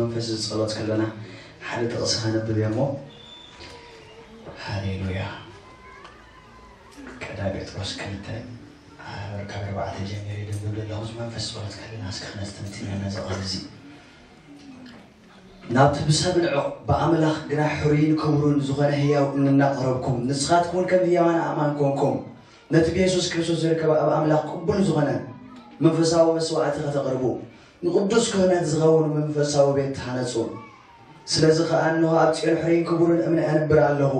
መንፈስ ዝጸሎት ከለና ሓደ ጥቕሲ ከነብብ እየ እሞ። ሃሌሉያ። ቀዳም ጴጥሮስ ክልተ፣ ካብ ኣርባዕተ ጀሚረ ደንብብ ኣለኹ። እዚ መንፈስ ጸሎት ከለና እስከ ክነስተንትን ነዚ ቃል እዚ። ናብቲ ብሰብ ልዑቕ ብኣምላኽ ግና ሕሩይን ክቡርን ዝኾነ ህያው እምኒ እናቕረብኩም፣ ንስኻትኩም እውን ከም ህያዋን ኣእማን ኮንኩም፣ ነቲ ብየሱስ ክርስቶስ ዝርከብ ኣብ ኣምላኽ ቅቡል ዝኾነ መንፈሳዊ መስዋዕቲ ከተቕርቡ፣ ንቅዱስ ክህነት ዝኸውን መንፈሳዊ ቤት ተሃነጹ። ስለዚ ኸኣ እንሆ ኣብ ጽዮን ሕሩይን ክቡርን እምኒ ኣንብር ኣለኹ፣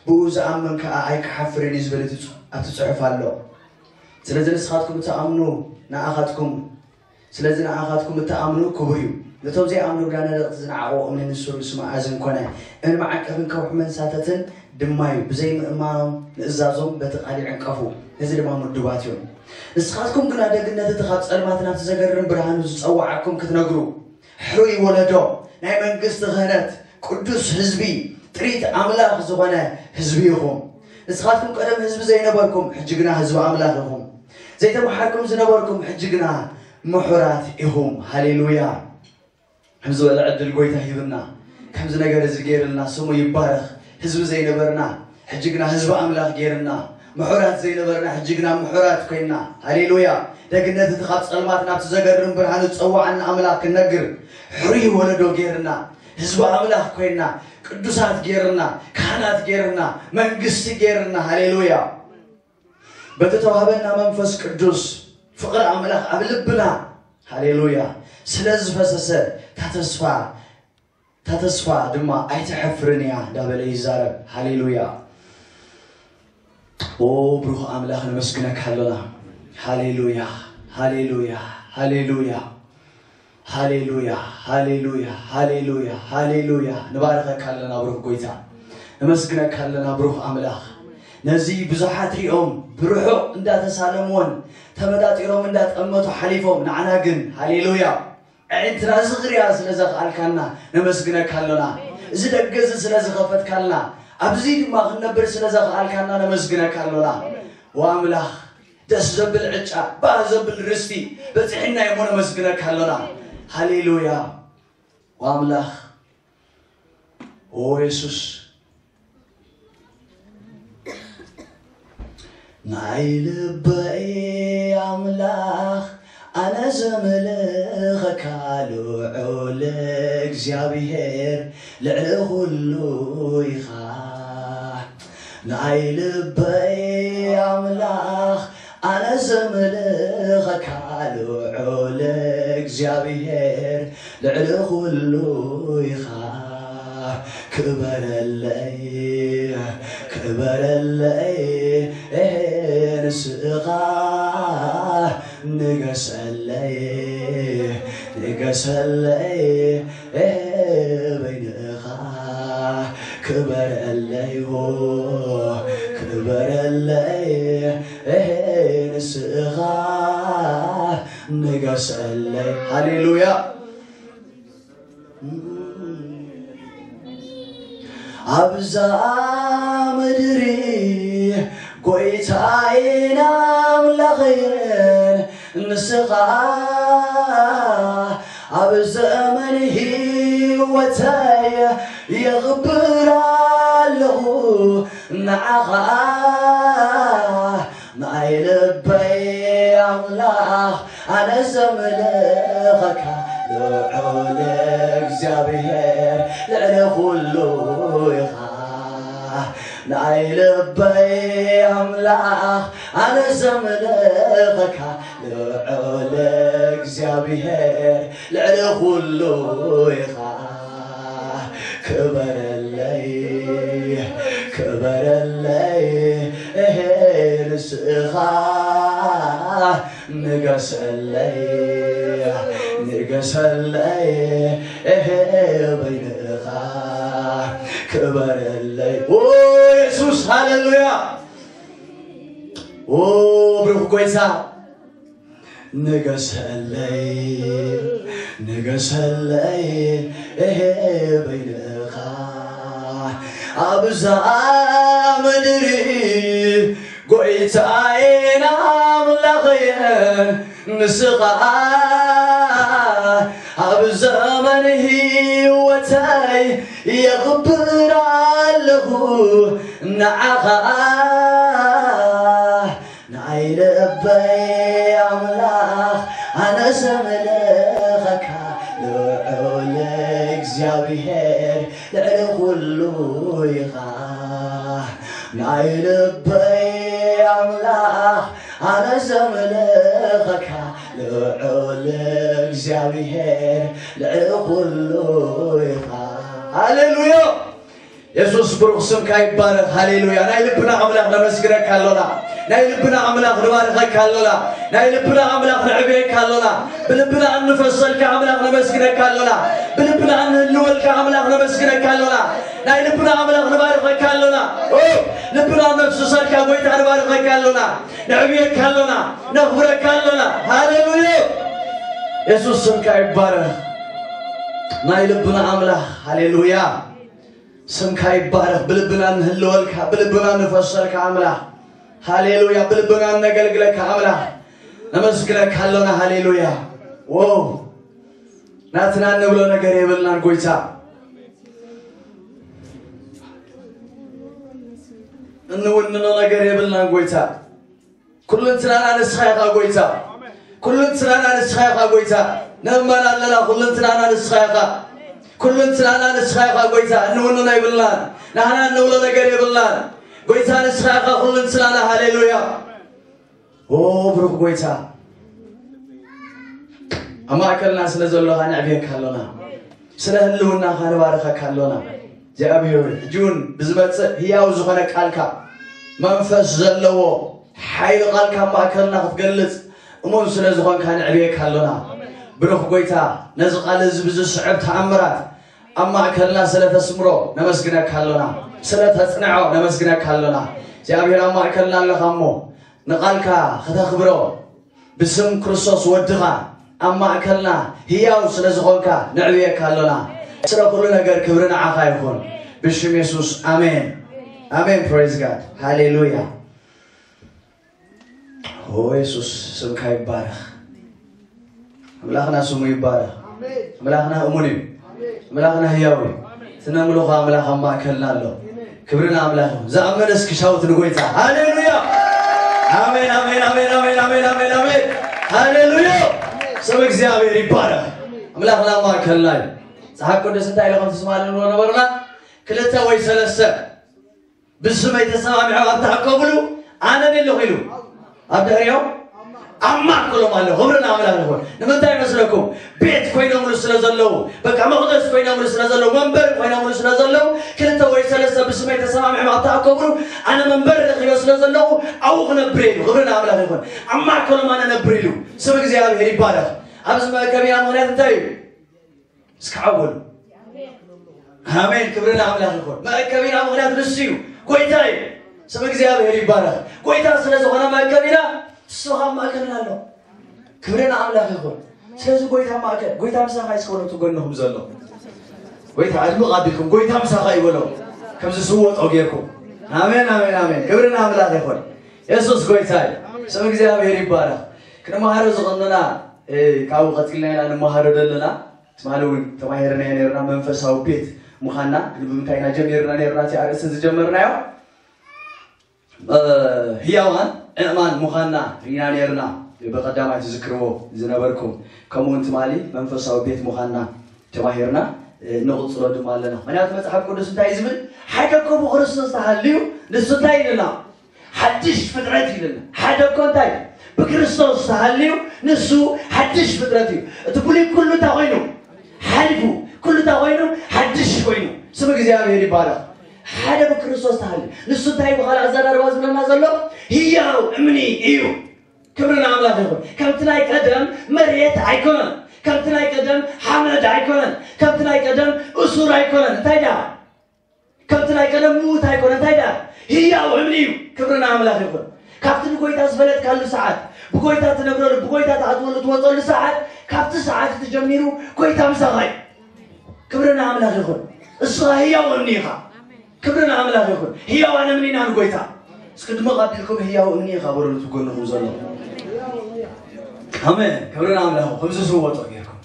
ብኡ ዝኣምን ከኣ ኣይክሓፍርን እዩ ዝብል እቲ ጽ-፣ ኣብቲ ጽሑፍ ኣሎ። ስለዚ ንስኻትኩም እትኣምኑ ንኣኻትኩም፣ ስለዚ ንኣኻትኩም እትኣምኑ ክቡር እዩ። ነቶም ዘይኣምኑ ግና ነደቕቲ ዝነዓቑ እምኒ ንሱ ርእሲ መኣዝን ኮነ። እምኒ መዓቀብን ከውሒ መንሳተትን ድማ እዩ። ብዘይምእማኖም ንእዛዞም በቲ ቃል ይዕንቀፉ። ነዚ ድማ ምዱባት እዮም። ንስኻትኩም ግና ደግነት እቲ ካብ ጸልማት ናብቲ ዘገርም ብርሃኑ ዝጸዋዓኩም ክትነግሩ፣ ሕሩይ ወለዶ፣ ናይ መንግስቲ ክህነት፣ ቅዱስ ህዝቢ፣ ጥሪት ኣምላኽ ዝኾነ ህዝቢ ኢኹም። ንስኻትኩም ቀደም ህዝቢ ዘይነበርኩም፣ ሕጂ ግና ህዝቢ ኣምላኽ ኢኹም። ዘይተመሓርኩም ዝነበርኩም፣ ሕጂ ግና ምሑራት ኢኹም። ሃሌሉያ። ከም ዝበለ ዕድል ጎይታ ሂብና፣ ከምዚ ነገር እዚ ገይርልና ስሙ ይባረኽ። ህዝቢ ዘይነበርና፣ ሕጂ ግና ህዝቢ ኣምላኽ ገይርና፣ ምሑራት ዘይነበርና፣ ሕጂ ግና ምሑራት ኮይንና። ሃሌሉያ። ደግነት እቲ ካብ ጸልማት ናብቲ ዘገርም ብርሃን ዝጸዋዓና ኣምላኽ ክንነግር፣ ሕሩይ ወለዶ ገይርና፣ ህዝቢ ኣምላኽ ኮይንና፣ ቅዱሳት ገይርና፣ ካህናት ገይርና፣ መንግስቲ ገይርና። ሃሌሉያ። በቲ ተዋህበና መንፈስ ቅዱስ ፍቕሪ ኣምላኽ ኣብ ልብና፣ ሃሌሉያ፣ ስለ ዝፈሰሰ፣ እታ ተስፋ፣ እታ ተስፋ ድማ ኣይትሐፍርን እያ እንዳበለ ይዛረብ። ሃሌሉያ። ኦ ብሩኽ ኣምላኽ፣ ነመስግነካ ኣሎና። ሃሌሉያ፣ ሃሌሉያ፣ ሃሌሉያ፣ ሃሌሉያ፣ ሃሌሉያ፣ ሃሌሉያ፣ ሃሌሉያ። ንባርኸካ ኣለና ብሩኽ ጎይታ። ነመስግነካ ኣለና ብሩኽ ኣምላኽ። ነዚ ብዙሓት ሪኦም ብርሑቕ እንዳተሳለምዎን ተመጣጢሮም እንዳጠመቱ ሓሊፎም፣ ንዓና ግን፣ ሃሌሉያ፣ ኣዒንትና ዝኽርያ ስለ ዘኽኣልካና ነመስግነካ ኣሎና። እዚ ደገ እዚ ስለ ዝኸፈትካልና፣ ኣብዚ ድማ ክንነብር ስለ ዘኽኣልካና ነመስግነካ ኣሎና። ወኣምላኽ፣ ደስ ዘብል ዕጫ፣ ባህ ዘብል ርስቲ በጺሕና እሞ ነመስግነካ ኣሎና። ሃሌሉያ። ወኣምላኽ፣ ኦ የሱስ፣ ናይ ልበይ ኣምላኽ፣ ኣነ ዘምልኸካ ልዑል እግዚኣብሔር፣ ልዕሊ ኩሉ ኢኻ። ናይ ልበይ ኣምላኽ፣ ኣነ ዘምልኸካ ልዑል እግዚኣብሔር፣ ልዕሊ ኩሉ ኢኻ። ክበረለይ፣ ክበረለይ፣ ኤሄ፣ ንስኻ ንገሰለይ፣ ንገሰለይ፣ ኤሄ፣ በይንኻ ክበረለይ፣ ሆ፣ ክበረለይ፣ ኤሄ፣ ንስኻ ንገሰለይ። ሃሌሉያ። ኣብዛ ምድሪ ጎይታዬን ኣምላኸይን ንስኻ ኣብ ዘመን ህይወተይ የኽብር ኣለኹ ንዓኻ። ናይ ልበይ ኣምላኽ ኣነ ዘምልኸካ ልዑል እግዚኣብሔር ልዕሊ ኩሉ ኢኻ። ናይ ልበይ ኣምላኽ ኣነ ዘምልኸካ ልዑል እግዚኣብሔር ልዕሊ ኩሉ ኢኻ። ክበረለይ፣ ክበረለይ፣ እሄ ንስኻ ንገሰለይ፣ ንገሰለይ፣ እሄ በይንኻ ክበረለይ። ኦ የሱስ፣ ሃሌሉያ። ኦ ብሩኽ ጎይታ፣ ንገሰለይ፣ ንገሰለይ፣ እሄ በይንኻ ኣብዛ ምድሪ ጎይታዬን ኣምላኸይን ንስኻ ኣብ ዘመን ህይወተይ የኽብር ኣለኹ ንዓኻ፣ ናይ ልበይ ኣምላኽ፣ ኣነ ዘምልኸካ ልዑል እግዚኣብሔር፣ ልዕሊ ኩሉ ኢኻ። ናይ ልበይ ኣምላኽ፣ ኣነ ዘምልኸካ ልዑል እግዚኣብሔር፣ ልዕሊ ኩሉ ኢኻ። ሃሌሉያ! የሱስ ብሩኽ ስምካ ይባረኽ። ሃሌሉያ! ናይ ልብና ኣምላኽ ነመስግነካ ኣሎና። ናይ ልብና ኣምላኽ ንባርኸካ ኣሎና። ናይ ልብና ኣምላኽ ነዕብየካ ኣሎና። ብልብና እንፈሰልካ ኣምላኽ ነመስግነካ ኣሎና። ብልብና እንህልወልካ ኣምላኽ ነመስግነካ ኣሎና። ናይ ልብና ኣምላኽ ንባርኸካ ኣሎና። ኦ፣ ልብና ነፍስሰልካ ጎይታ ንባርኸካ ኣሎና። ነዕብየካ ኣሎና። ነኽብረካ ኣሎና። ሃሌሉያ! የሱስ ስምካ ይባረኽ። ናይ ልብና ኣምላኽ። ሃሌሉያ! ስምካ ይባረኽ። ብልብና እንህልወልካ፣ ብልብና እንፈሰልካ ኣምላኽ። ሃሌሉያ! ብልብና እነገልግለካ ኣምላኽ። ነመስግነካ ኣሎና። ሃሌሉያ! ዎ! ናትና እንብሎ ነገር የብልናን ጎይታ። እንውንኖ ነገር የብልናን ጎይታ። ኩልንትናና ንስኻ ኢኻ ጎይታ። ኩልንትናና ንስኻ ኢኻ ጎይታ። ንእመን ኣለና፣ ኩልንትናና ንስኻ ኢኻ። ኩልንትናና ንስኻ ኢኻ ጎይታ። እንውንኖ የብልናን። ንሕና እንብሎ ነገር የብልናን። ጎይታ ንስኻ ኢኻ ኩልንትናና። ሃሌሉያ። ኦ ብሩኽ ጎይታ፣ ኣብ ማእከልና ስለ ዘሎኻ ነዕብየካ ኣሎና። ስለ ህልውናኻ ንባርኸካ ኣሎና። እግዚኣብሔር ሆይ፣ ሕጂ እውን ብዝመጽእ ህያው ዝኾነ ቃልካ፣ መንፈስ ዘለዎ ሓይሊ ቃልካ ኣብ ማእከልና ክትገልጽ እሙን ስለ ዝኾንካ ነዕብየካ ኣሎና። ብሩኽ ጎይታ፣ ነዚ ቃል እዚ ብዝስዕብ ተኣምራት ኣብ ማእከልና ስለ ተስምሮ ነመስግነካ ኣሎና። ስለ ተጽንዖ ነመስግነካ ኣሎና። እግዚኣብሔር ኣብ ማእከልና ኣለኻ እሞ ንቓልካ ከተኽብሮ ብስም ክርስቶስ ወድኻ ኣብ ማእከልና ህያው ስለ ዝኾንካ ነዕብየካ ኣሎና። ስለ ኩሉ ነገር ክብሪ ንዓኻ ይኹን። ብሽም የሱስ ኣሜን። ኣሜን። Praise God. ሃሌሉያ። ኦ የሱስ ስምካ ይባረኽ። ኣምላኽና ስሙ ይባረኽ። ኣምላኽና እሙን እዩ። ኣምላኽና ህያው እዩ። እቲ ነምልኾ ኣምላኽ ኣብ ማእከልና ኣሎ። ክብሪ ንኣምላኽ ይኹን። ዝኣመነ እስኪ ሻውት ንጎይታ። ሃሌሉያ! ኣሜን፣ ኣሜን፣ ኣሜን፣ ኣሜን፣ ኣሜን፣ ኣሜን፣ ኣሜን። ሃሌሉያ! ስም እግዚኣብሔር ይባረኽ። ኣምላኽና ኣብ ማእከልና እዩ። መጽሓፍ ቅዱስ እንታይ ኢሉ ከም ትስማዕ ንብሎ ነበርና? ክልተ ወይ ሰለስተ ብስመይ ተሰማሚዖም ኣብ ተኣከብሉ ኣነ ኣለኹ ኢሉ። ኣብ ድሕሪኦም ኣብ ማእከሎም ኣሎ። ክብሪ ንኣምላኽ ይኹን። ንምንታይ ይመስለኩም? ቤት ኮይኖምሉ ስለ ዘለዉ፣ በቃ መቕደስ ኮይኖምሉ ስለ ዘለዉ፣ መንበሪ ኮይኖምሉ ስለ ዘለዉ፣ ክልተ ወይ ሰለስተ ብስመይ ተሰማሚዖም ኣብ ተኣከብሉ ኣነ መንበሪ ረኺበ ስለ ዘለኹ ኣብኡ ክነብር ኢሉ። ክብሪ ንኣምላኽ ይኹን። ኣብ ማእከሎም ኣነ ነብር ኢሉ። ስም እግዚኣብሔር ይባረኽ። ኣብዚ መእከቢና ምኽንያት እንታይ እዩ? እስኪ ዓው በሉ። ኣሜን። ክብሪ ንኣምላኽ ይኹን። መእከቢና ምኽንያት ንሱ እዩ። ጎይታ እዩ። ስም እግዚኣብሔር ይባረኽ። ጎይታ ስለ ዝኾነ መእከቢና ንሱ ኣብ ማእከልና ኣሎ። ክብሪ ንኣምላኽ ይኹን። ስለዚ ጎይታ ማእከል፣ ጎይታ ምሳኻ እዩ እስከ በሉ እቲ ጎንኹም ዘሎ። ጎይታ ኣድምቕ ኣቢልኩም፣ ጎይታ ምሳኻ እዩ በሎ። ከም ዝስወጦ ጌርኩም። ኣሜን፣ ኣሜን፣ ኣሜን። ክብሪ ንኣምላኽ ይኹን። የሱስ ጎይታ እዩ። ስም እግዚኣብሔር ይባረኽ። ክንመሃሮ ዝቐነና፣ እ፣ ካብኡ ቀጺልና ኢና ንመሃሮ ዘለና። ትማሊ እውን ተማሂርናዮ ነይርና፣ መንፈሳዊ ቤት ምዃንና። ግን ብምንታይ ኢና ጀሚርና ነይርና እቲ ኣርእስቲ ዝጀመርናዮ? እ፣ ህያዋን ኣእማን ምዃንና ርኢና ነይርና። ብቐዳማይ ትዝክርዎ ዝነበርኩም። ከምኡ እውን ትማሊ መንፈሳዊ ቤት ምዃንና ተማሂርና፣ እ፣ ንቕጽሎ ድማ ኣለና። ምኽንያቱ መጽሓፍ ቅዱስ እንታይ እዩ ዝብል? ሓደ እኮ ብክርስቶስ ተሃልዩ ንሱ እንታይ ኢሉና? ሓድሽ ፍጥረት ኢሉና። ሓደ እኮ እንታይ? ብክርስቶስ ተሃልዩ ንሱ ሓድሽ ፍጥረት እዩ። እቲ ብሉይ ኩሉ እንታይ ኮይኑ? ሓሊፉ። ኩሉ እንታይ ኮይኑ? ሓድሽ ኮይኑ። ስም እግዚኣብሔር ይባረኽ። ሓደ ብክርስቶስ ተሃልዩ። ንሱ እንታይ ብኻልእ ኣዘራርባ ዝብለና ዘሎ? ህያው እምኒ እዩ። ክብሪ ንኣምላኽ ይኹን። ከምቲ ናይ ቀደም መሬት ኣይኮነን። ከምቲ ናይ ቀደም ሓመድ ኣይኮነን። ከምቲ ናይ ቀደም እሱር ኣይኮነን። እንታይ ደኣ? ከምቲ ናይ ቀደም ምዉት ኣይኮነን። እንታይ ደኣ? ህያው እምኒ እዩ። ክብሪ ንኣምላኽ ይኹን። ካብቲ ንጎይታ ዝፈለጥካሉ ሰዓት፣ ብጎይታ ትነብረሉ፣ ብጎይታ ትኣትወሉ ትወፀሉ ሰዓት፣ ካብቲ ሰዓት እቲ ጀሚሩ ጎይታ ምሳኻ እዩ። ክብሪ ንኣምላኽ ይኹን። እስኻ ህያው እምኒ ኢኻ። ክብሪ ንኣምላኽ ይኹን። ህያዋን እምኒ ኢና ንጎይታ። እስኪ ድምቕ ኣቢልኩም ህያው እምኒ ኢኻ በሉ እቲ ጎንኹም ዘሎ። ኣሜን። ክብሪ ንኣምላኽ። ከምዚ ዝወጦ ጌርኩም።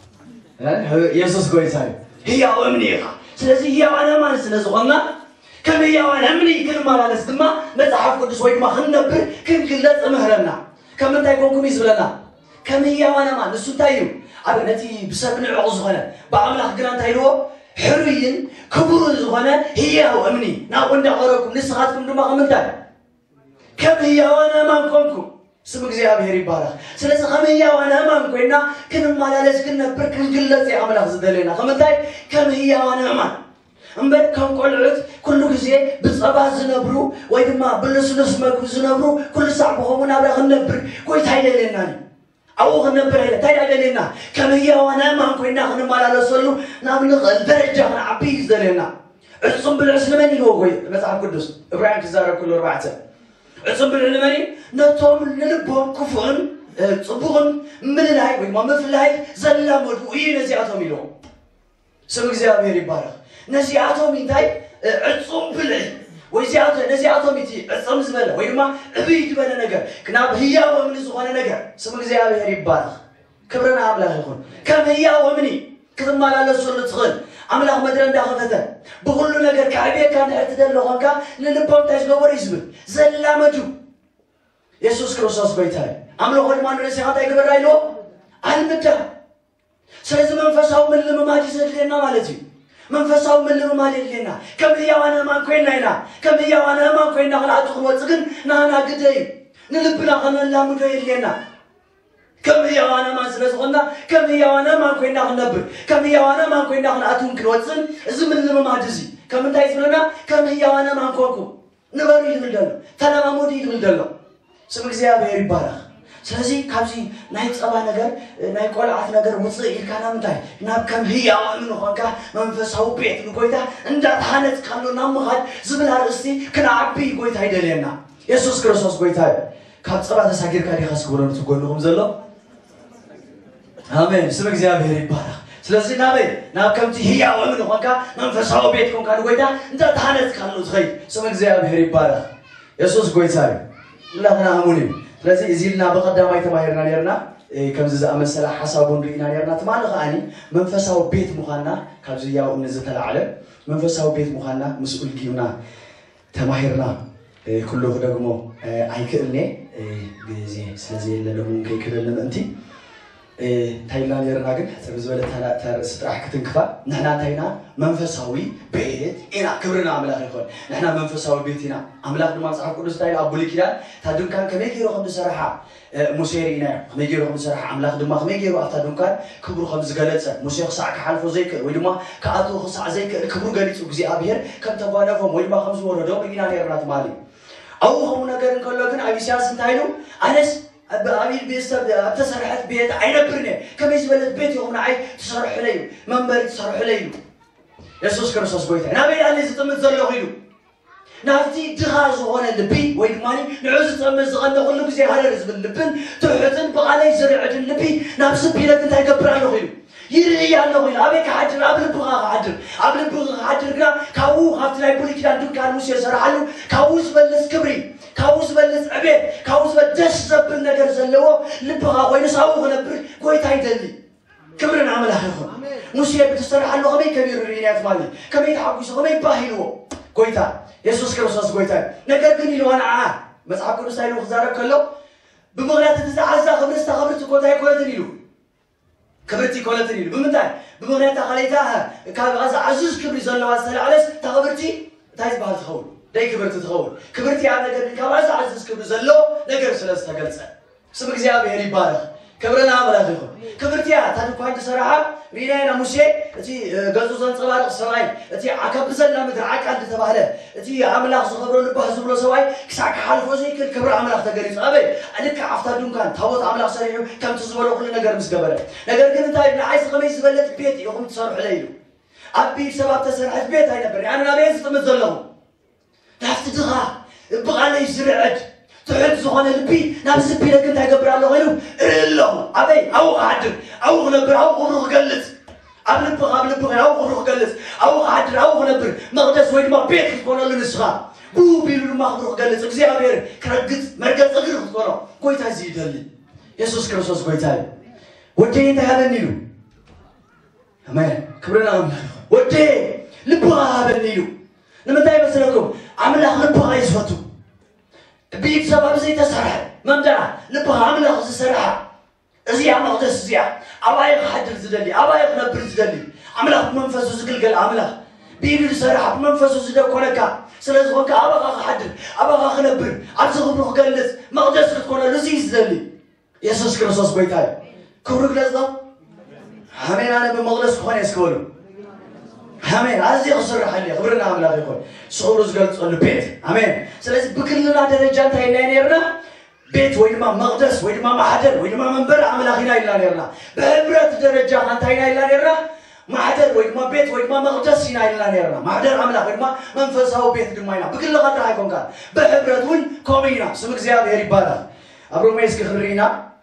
የሱስ ጎይታ እዩ። ህያው እምኒ ኢኻ። ስለዚ ህያዋን ኣእማን ስለ ዝኾንና ከም ህያዋን እምኒ ክንመላለስ ድማ መጽሓፍ ቅዱስ ወይ ድማ ክንነብር ክንግለጽ እምህረና። ከም እንታይ ኮንኩም እዩ ዝብለና? ከም ህያዋን ኣእማን። ንሱ እንታይ እዩ? ኣብ ነቲ ብሰብ ንዕቕ ዝኾነ ብኣምላኽ ግና እንታይ ኢልዎ? ሕሩይን ክቡርን ዝኾነ ህያው እምኒ ናብኡ እንዳቐረብኩም ንስኻትኩም ድማ ከም እንታይ ከም ህያዋን ኣእማን ኮንኩም። ስም እግዚኣብሔር ይባረኽ። ስለዚ ከም ህያዋን ኣእማን ኮይና ክንመላለስ ክንነብር ክንግለጽ እዩ ኣምላኽ ዝደልየና። ከም እንታይ ከም ህያዋን ኣእማን እምበር ከም ቆልዑት ኩሉ ግዜ ብጸባ ዝነብሩ ወይ ድማ ብልስሉስ መግቢ ዝነብሩ ኩሉ ሳዕ ብኸምኡ ናብራ ክንነብር ጎይታ ኣይደልየናን እዩ። ኣብኡ ክንነብር ኣይደ እንታይ ደኣ ደልየና? ከም ህያዋን ኣእማን ኮይና ክንመላለሰሉ ናብ ንኽእል ደረጃ ክንዓቢ እዩ ዝደልየና። ዕጹም ብልዕስ ንመን ኢልዎ ወይ መጽሓፍ ቅዱስ? እብራውያን ክዛረብ ከሎ ኣርባዕተ ዕጹም ብልዕ ንመን እዩ? ነቶም ንልቦም ክፉእን ጽቡቕን ምልላይ ወይ ድማ ምፍላይ ዘላመዱ እዩ ነዚኣቶም ኢልዎ። ስም እግዚኣብሔር ይባረኽ። ነዚኣቶም እንታይ ዕጹም ብልዒ ወይ ነዚኣቶም እቲ ዕጽም ዝበለ ወይ ድማ ዕብይ ዝበለ ነገር ናብ ህያው እምኒ ዝኾነ ነገር ስም እግዚኣብሔር ይባረኽ። ክብርን ኣምላኽ ይኹን። ከም ህያው እምኒ ክትመላለሰሉ ትኽእል ኣምላኽ መድረ እንዳኸፈተ ብኩሉ ነገር ከዕብየካ እንድሕር ትደሊ ኾንካ ንልቦም እንታይ ዝገበሩ እዩ ዝብል ዘላመዱ የሱስ ክርስቶስ ጎይታ እዩ። ኣምልኾ ድማ ንርእስኻ እንታይ ግበራ ኢልዎ ኣልምዳ። ስለዚ መንፈሳዊ ምልምማድ እዩ ዘድልየና ማለት እዩ። መንፈሳዊ ምልምማድ የድልየና። ከም ህያዋን ኣእማን ኮይና ኢና። ከም ህያዋን ኣእማን ኮይና ክንኣቱ ክንወፅእ ግን ናና ግደ እዩ። ንልብና ከነላምዶ የድልየና። ከም ህያዋን ኣእማን ስለ ዝኾንና ከም ህያዋን ኣእማን ኮይና ክንነብር ከም ህያዋን ኣእማን ኮይና ክንኣትውን ክንወፅን እዚ ምልምማድ እዚ ከም እንታይ ዝብለና ከም ህያዋን ኣእማን ኮንኩም ንበሩ እዩ ዝብል ዘሎ። ተለማመዱ እዩ ዝብል ዘሎ። ስም እግዚኣብሔር ይባረኽ። ስለዚ ካብዚ ናይ ጸባ ነገር ናይ ቆልዓት ነገር ውፅእ ኢልካ ናብ ምንታይ ናብ ከም ህያው እምኒ ኾንካ መንፈሳዊ ቤት ንጎይታ እንዳተሃነፅካሉ ናብ ምኻድ ዝብል ኣርእስቲ ክንዓቢ ጎይታ ይደልየና። የሱስ ክርስቶስ ጎይታ እዩ። ካብ ጸባ ተሳጊርካ ዲኻ ስግብሮ ንትጎንኹም ዘሎ ኣሜን። ስም እግዚኣብሔር ይባረኽ። ስለዚ ናበይ ናብ ከምቲ ህያው እምኒ ኾንካ መንፈሳዊ ቤት ኮንካ ንጎይታ እንዳተሃነፅካሉ ትኸይድ ስም እግዚኣብሔር ይባረኽ። የሱስ ጎይታ እዩ። ሁላትና ኣሙን እዩ። ስለዚ እዚ ኢልና ብቐዳማይ ተማሂርና ነርና። ከምዚ ዝኣመሰለ ሓሳብ እውን ርኢና ነርና። ትማሊ ከዓኒ መንፈሳዊ ቤት ምዃንና ካብዚ ህያው እምኒ ዝተላዕለ መንፈሳዊ ቤት ምዃንና ምስ ኡልጊብና ተማሂርና። ኩሉ ክደግሞ ኣይክእልኔ ግዜ ስለዘየለ ሎሚ እውን ከይክለኒ ምእንቲ እንታይ ኢልና ነርና ግን ሕፅር ዝበለ ርእሲ ጥራሕ ክትንክፋ ንሕና እንታይ ኢና መንፈሳዊ ቤት ኢና። ክብርና ኣምላኽ ይኾን። ንሕና መንፈሳዊ ቤት ኢና። ኣምላኽ ድማ መፅሓፍ ቅዱስ እንታይ ኣብ ብሉይ ኪዳን እታ ድንኳን ከመይ ገይሩ ከም ዝሰረሓ ሙሴ ርኢናዮ። ከመይ ገይሩ ከም ዝሰረሓ ኣምላኽ ድማ ከመይ ገይሩ ኣብታ ድንኳን ክብሩ ከም ዝገለፀ ሙሴ ክሳዕ ክሓልፎ ዘይክእል ወይ ድማ ክኣትዎ ክሳዕ ዘይክእል ክብሩ ገሊፁ እግዚኣብሔር ከም ተጓነፎም ወይ ድማ ከም ዝወረዶም ርኢና ነርና ትማሊ። ኣብኡ ከምኡ ነገር እንከሎ ግን ኣብ ኢሳያስ እንታይ ኢሉ? ኣነስ ኣብ ኢድ ብእሰብ ኣብ ተሰርሐት ቤት ኣይነብርን እየ። ከመይ ዝበለት ቤት ኢኹም ንዓይ ትሰርሑለይ እዩ መንበሪ ትሰርሑለይ ኢሉ። የሱስ ክርስቶስ ጎይታ ናበይ ኣነ ዝጥምት ዘለኹ ኢሉ ናብቲ ድኻ ዝኾነ ልቢ ወይ ድማ ንዑ ዝጠምት ዝቐነ ኩሉ ግዜ ሃረር ዝብል ልብን ትሑትን ብቓለይ ዝርዕድን ልቢ ናብ ስብ ኢለ እንታይ ገብር ኣለኹ ኢሉ ይርኢ ኣለኹ ኢሉ ኣበይ ክሓድር ኣብ ልብኻ ክሓድር ኣብ ልብኻ ክሓድር ግና ካብኡ ካብቲ ናይ ብሉይ ኪዳን ድንኳን ሙሴ ዝሰርሓሉ ካብኡ ዝበልፅ ክብሪ ካብኡ ዝበልፅ ዕቤት ካብኡ ዝበል ደስ ዘብል ነገር ዘለዎ ልብኻ ኮይኑ ሳብኡ ክነብር ጎይታ ይደሊ ክብሪ ንኣምላኽ ይኹን። ሙሴ ብትሰርሓሉ ከመይ ከቢሩ ርኢናዮ ትማሊ፣ ከመይ ተሓጒሱ፣ ከመይ ባህ ኢልዎ ጎይታ የሱስ ክርስቶስ ጎይታ እዩ። ነገር ግን ኢልዋ ንዓ መጽሓፍ ቅዱስ እንታይ ኢሉ ክዛረብ ከሎ ብምኽንያት እቲ ዝዓዛ ክብሪ እታ ክብርቲ እኮ እንታይ ኣይኮነትን ኢሉ ክብርቲ ኣይኮነትን ኢሉ ብምንታይ ብምኽንያት እታ ካልኣይታ ካብ ዝዓዝዝ ክብሪ ዘለዋ ዝተላዕለስ እታ ክብርቲ እንታይ ዝበሃል ትኸውን ደይ ክብርቲ ትኸውን ክብርቲ እያ ነገር ግን ካብ ዝዓዝዝ ክብሪ ዘሎ ነገር ስለ ዝተገልጸ ስም እግዚኣብሔር ይባረኽ። ክብሪ ንኣምላኽ ይኹን። ክብርቲ እያ እታ ድኳን ዝሰረሓ ርኢናዮ ኢና ሙሴ እቲ ገጹ ዘንጸባርቕ ሰብኣይ እቲ ዓካብ ብዘላ ምድሪ ዓቃል ዝተባህለ እቲ ኣምላኽ ዝኸብረሉ ባህ ዝብሎ ሰብኣይ ክሳዕ ክሓልፎ ዘይክእል ክብሪ ኣምላኽ ተገሊጹ ኣበይ ልክዕ ኣብታ ድንኳን ታቦት ኣምላኽ ሰሪሑ ከምቲ ዝበሎ ኩሉ ነገር ምስ ገበረ ነገር ግን እንታይ ንዓይስ ከመይ ዝበለት ቤት ኢኹም ትሰርሑለ ኢሉ ኣብ ብኢድ ሰባት ተሰርሐት ቤት ኣይነብርን ኣነ ናበየ ዝጥምት ዘለኹ ናብቲ ድኻ ብቓለይ ዝርዕድ ትሑት ዝኾነ ልቢ ናብ ዝቢ ኢለክ እንታይ ገብር ኣለኹ ኢሉ እርኢ ኣለኹ ኣበይ ኣብኡ ክሓድር ኣብኡ ክነብር ኣብኡ ክብሩ ክገልጽ ኣብ ልብኻ ኣብ ልብኻ ኣብኡ ክብሩ ክገልጽ ኣብኡ ክሓድር ኣብኡ ክነብር መቕደስ ወይ ድማ ቤት ክትኮነሉ ንስኻ ብኡ ቢሉ ድማ ክብሩ ክገልጽ እግዚኣብሔር ክረግጽ መርገጽ እግሪ ክትኮኖ ጎይታ እዚ ይደሊ የሱስ ክርስቶስ ጎይታ እዩ ወደይ እንታይ ሃበኒ ኢሉ ኣሜን። ክብሪ ንኣምላኽ ይኹን። ወደየ፣ ልብኻ ሃበኒ ኢሉ። ንምንታይ መሰለኩም? ኣምላኽ ልብኻ እዩ ዝፈቱ። ብኢድ ሰብ ኣብ ዘይተሰርሐ መምደራ ልብኻ ኣምላኽ ዝሰርሓ፣ እዚኣ መቕደስ እዚኣ፣ ኣብኣ እዩ ክሓድር ዝደሊ፣ ኣብኣ እዩ ክነብር ዝደሊ። ኣምላኽ ብመንፈሱ ዝግልገል ኣምላኽ፣ ብኢዱ ዝሰርሓ፣ ብመንፈሱ ዝደኮነካ ስለ ዝኾንካ፣ ኣባኻ ክሓድር፣ ኣባኻ ክነብር፣ ኣብዚ ክብሩ ክገልጽ፣ መቕደስ ክትኮነሉ እዚ እዩ ዝደሊ። የሱስ ክርስቶስ ጎይታ እዩ። ክብሩ ግለጽ ዶ? ኣሜን። ኣነ ብመቕደስ ክኾን እየ እስኪ በሉ። ኣሜን። ኣዝየ ክስርሐሉ እየ። ክብሪ ንኣምላኽ ይኹን። ንሱ ክብሩ ዝገልጸሉ ቤት። ኣሜን። ስለዚ ብግልና ደረጃ እንታይ ኢልና ነርና? ቤት ወይ ድማ መቕደስ ወይ ድማ ማሕደር ወይ ድማ መንበሪ ኣምላኽ ኢና ኢልና ነርና። ብህብረት ደረጃ ከ እንታይ ኢና ኢልና ነርና? ማሕደር ወይ ድማ ቤት ወይ ድማ መቕደስ ኢና ኢልና ነርና። ማሕደር ኣምላኽ ወይ ድማ መንፈሳዊ ቤት ድማ ኢና። ብግልኻ ጥራሕ ኣይኮንካን። ብህብረት እውን ከምኡ ኢና። ስም እግዚኣብሔር ይባረኽ። ኣብ ሮሜ እስኪ ክንርኢ ኢና።